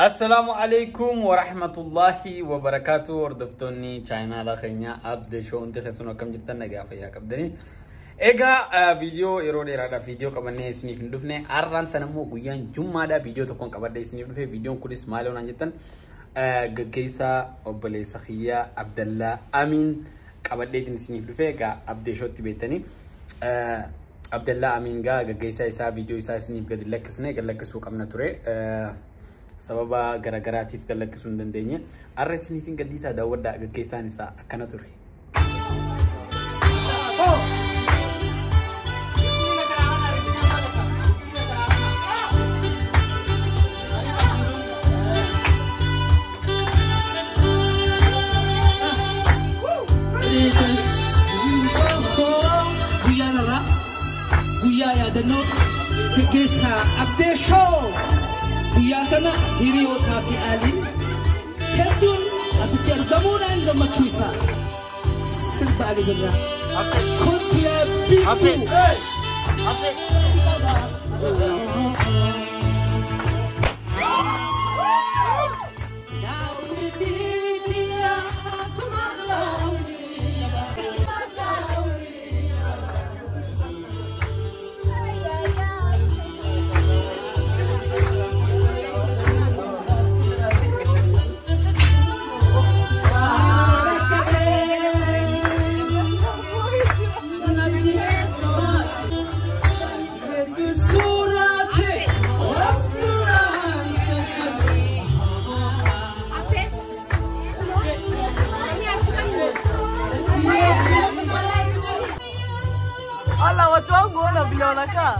Assalaamu alaikum wa rahmatullahi wa barakaatu. Hordoftoonni chaayinaalaa keenyaa Abdee Show hundi keessanuu akkam jirtan, nagaa fayyaa qabdanii. Egaa viidiyoo yeroo dheeraadhaaf viidiyoo qabannee isiniif hin dhufne. Har'aan tan immoo guyyaan jummaadha, viidiyoo tokkoon qabadhee isiniif dhufe. Viidiyoon kunis maal yoonaan jettan, gaggeessaa obboleessa kiyyaa Abdallaa Amiin qabadheetiin isiniif dhufe. Egaa Abdee Showtti beektanii Abdallaa Amiin gaa gaggeessaa isaa viidiyoo isaa isiniif gadi lakkisne, gad lakkisuu qabna ture. Sababa garagaraatiif gad lakkisuu hin dandeenye. Har'a isiniif hin gadhiisaa, daawwadhaa, gaggeessaan isaa akkana ture. Guyyaan irraa guyyaa yaadannoo geggeessaa Abdee Show. Guyyaa kana hiriyootaa fi aaliin hedduun asitti argamuudhaan gammachuu isaa sirba Ali Birraa. Kottu yaa biiftuu. Ala, watu wangu, ona vile wanakaa.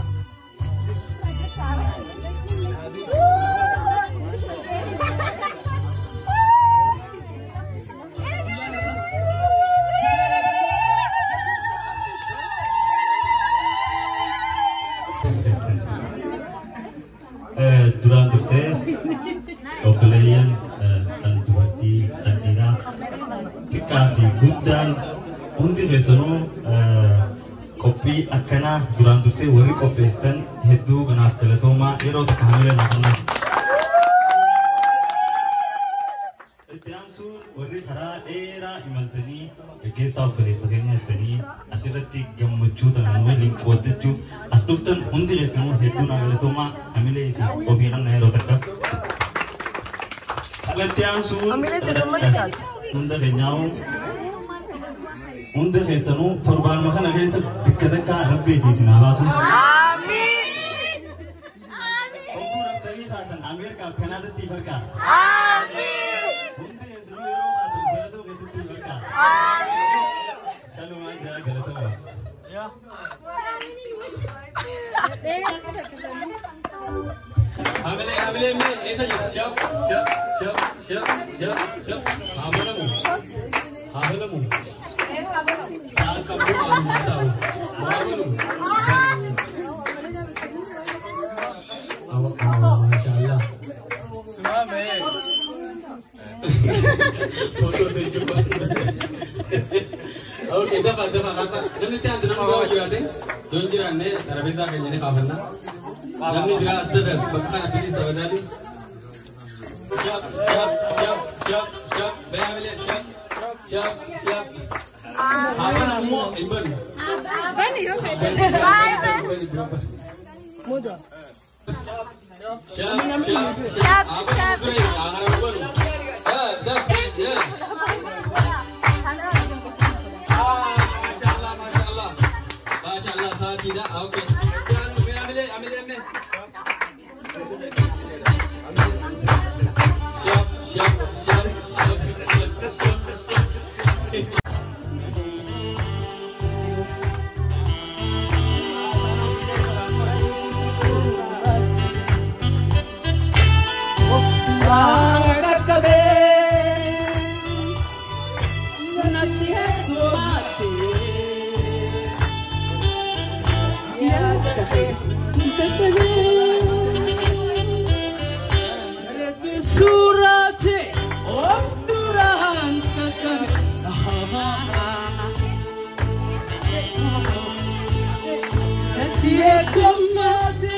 Duraan dursee obboleeyyan kan dubartii, kan dhiiraa, xiqqaa fi guddaan hundi keessanuu, qophii akkanaa duraan dursee warri qopheessitan hedduu kanaaf galatoomaa, yeroo tokko hamilee naa kennaaf. Itti aansuun warri karaa dheeraa imaltanii gaggeessaa obboleessa keenya jettanii asirratti gammachuu tana nu waliin qooddachuuf as dhuftan hundi keessanuu hedduu naa galatoomaa, hamilee fi ofii kanna yeroo takka. Itti aansuun hunda keenyaa'u, hunda keessanuu torbaanuma kana keessa bikka takka Rabbi isin haa baasu. Hogguu raftanii kaatan Ameerikaa fi Kanaadatti farqaa. Hundi keessanuu yeroo kaatan baratoo keessatti farqaa. Kanumaan jaa, galatoomaa. Hamilee, hamilee, mee eessa jirtu? Shaf, shaf, shaf, shaf, shaf, shaf. Haa banamu. Haa banamu. Sa'aan qabdu haa ta'u. Haa banamu. Maashaallah. Footoo seenchuu. Okay, dafa dafa kaasa. Namni itti aantu namni biraa jiraate, yoo hin jiraanne xarabeessaa keenya ni kaafanna. Namni biraa as dafe, as bakka kana bilis taphataani. Shaf, shaf, shaf, shaf, shaf. Baya malee, shaf, shaf, shaf. Haa banamu moo hin banu? Bani dura bani. Shaf, shaf, Shaf, shaf. Haa kana banu. Daf, yeah. Maashaallah, maashaallah. Maashaallah, sa'aatiidha. Okay. Hamilee, hamilee, hamilee. Shaf, shaf, shaf, shaf, shaf, shaf, shaf. Waan qaqqabee natti heddummaate yaada kee dadhabee suuraate of duraan qaqqabe. Natti heddummaate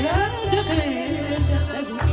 yaada kee dadhabee.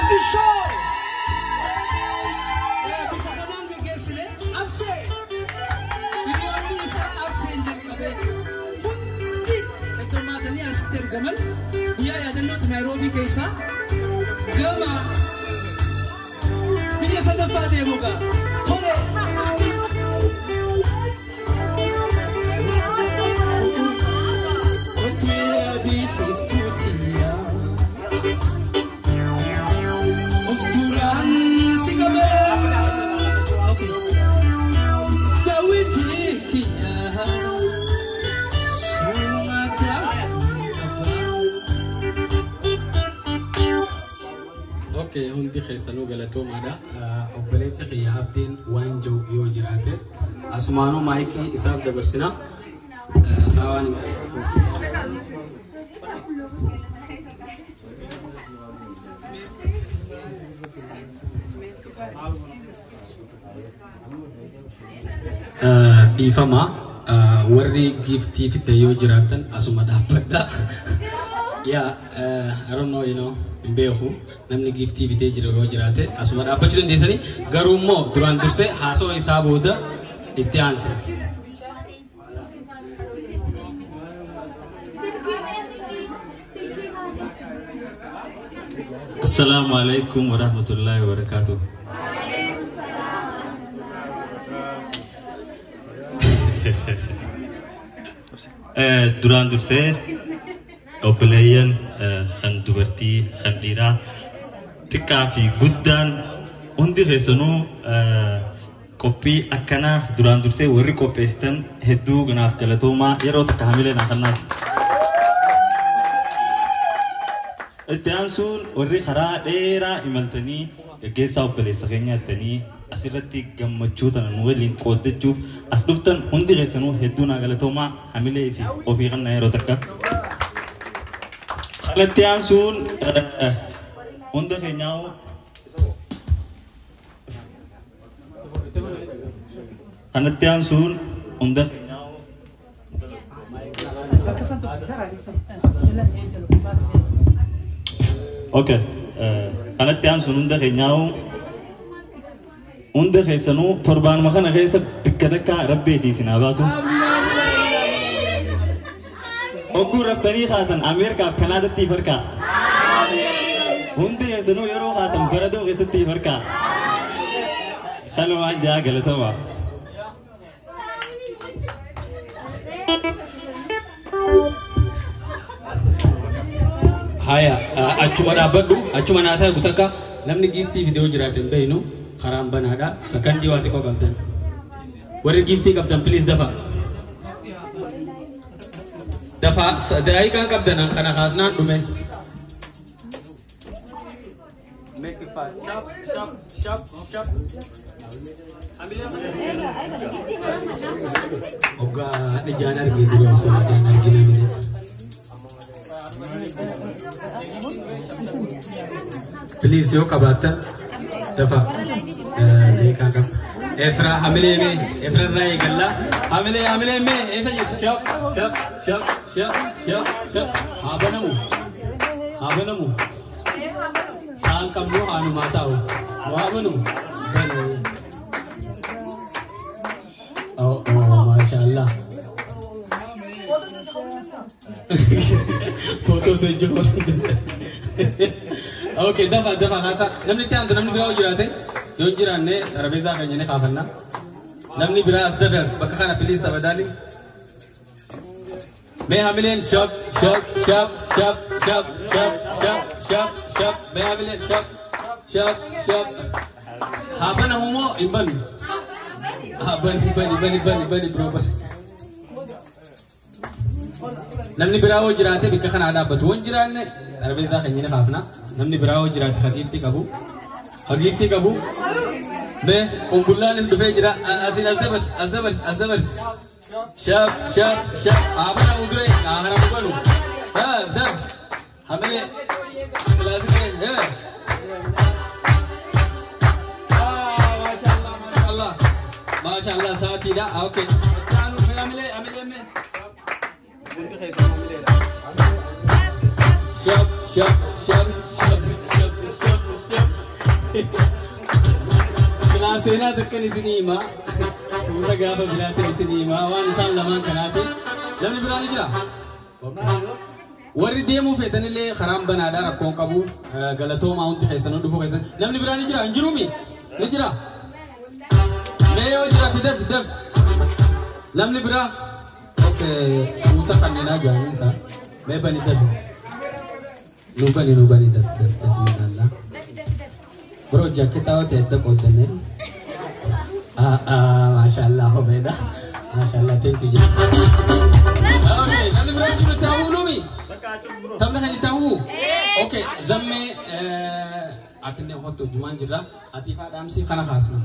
Abdi Show. Bifa kanaan geggeessine Absee. Hiriyoonni isaa Abseen jalqabee hundi heddummaatanii asitti argaman guyyaa yaadannooti Naayiroobii keessaa gama biyya sadaffaa deemu gaa tole. Okay, hundi keessanuu galatoomaadha. Obboleessi kiyya Abdiin waan jiru yoo jiraate asumaanuu maayikii isaaf dabarsina. Isaa waan hin qabu. Dhiifama warri giiftii fidde yoo jiraatan asuma dhaabbadha. Yeah, I don't know, you know, hin beeku namni giiftii bitee jiru yoo jiraate asuma dhaabbachuu dandeessanii garuu immoo duraan dursee haasawaa isaa booda itti aansa. Assalamu alaikum warahmatullahi wabarakatuh. Duraan dursee obboleeyyan kan dubartii kan dhiiraa xiqqaa fi guddaan hundi keessanuu qophii akkanaa duraan dursee warri qopheessitan hedduu ganaaf galatoomaa yeroo takka hamilee naa kennaaf. Itti aansuun warri karaa dheeraa imaltanii gaggeessaa obboleessa keenya jettanii asirratti gammachuu tana nu waliin qooddachuuf as dhuftan hundi keessanuu hedduu naa galatoomaa hamilee fi ofii kannaa yeroo takka. Kanatti aansuun hunda keenyaa kanatti aansuun hunda keenyaa Okay. Kanatti aansuun hunda keenyaa hunda keessanuu torbaanuma kana keessa bikka takka rabbi isin haa baasu. Ogguu raftanii haatan Ameerikaaf Kanaadatti farkaa. Hundi keessanuu yeroo haatan baradoo keessatti farkaa. Kanumaan jaa galatoma. Haya, achuma dhaabbadhu, achuma naa ta'e gutakka namni giiftii fidee yoo jiraate hin beeknu karaan banaadha. Sakandii waa xiqqoo qabdan. Warri giiftii qabdan please dafa. Dafa daa'iqaan qabdan kana kaasnaan dhume. Make it fast. Sharp, sharp, sharp, sharp. Hoggaa ijaan argee dura osoo ijaan argina malee. Please yoo qabaattan dafa beekaa qaba. Efra hamilee mee Efra irraa eegalla. Hamilee hamilee mee eessa jirtu? Shap shap shap shap shap shap. Haa banamu haa banamu. Saan qabnu haanumaa taa'u. Haa banu banu. Oh oh maashaallah. Footoo sejjoo. Okay, dafa dafa kaasa. Namni itti aantu namni biraa yoo jiraate yoo hin jiraanne xarabeezaa keenya ni kaafanna. Namni biraa as dafe as bakka kana please taphataali. Mee hamileen shap shap shap shap shap shap shap shap shap mee hamileen shap shap shap. Haa banamu moo hin banu? Haa bani bani bani bani bani bro bani. Namni biraa yoo jiraate bakka kana dhaabbatu. Yoo hin jiraanne xarabeezaa keenya ni kaafna. Namni biraa yoo jiraate hagiiftii qabu. Hagiiftii qabu. Mee qumbullaanis dhufee jira. Asiin as dabarsi as dabarsi as dabarsi. Shap shap shap. Haa banamu duree haa kana banu. Haa dab. Hamilee. Kilaasii hee. Maashaallah maashaallah. Maashaallah sa'aatiidha. Okay. Hamilee hamilee mee. Shap shap shap shap shap shap shap Seenaa takkan isinii himaa. Suura gaafa biraatiin isinii himaa waan isaan lamaan kanaati. Namni biraa ni jira? Warri deemuu feetanillee karaan banaadhaa rakkoon qabu. Galatoomaa hundi keessanuu dhufuu keessan. Namni biraa ni jira? Hin jiruumi? Ni jira? Mee yoo jiraate daf daf. Namni biraa? Okay, suuta kanneenaa jaaniin isaa. Mee bani dafi. Nu bani nu bani daf daf daf ilaalla. Bro, jakketaa yoo ta'e edda qooddanne. Maashaallah hobeedha. Maashaallah thank you. Okay, namni biraa jiru ta'uu numi. Taphni kan ta'uu. Okay, zammee atinne hottu jumaan jirra. Ati faadhaamsi kana kaasna.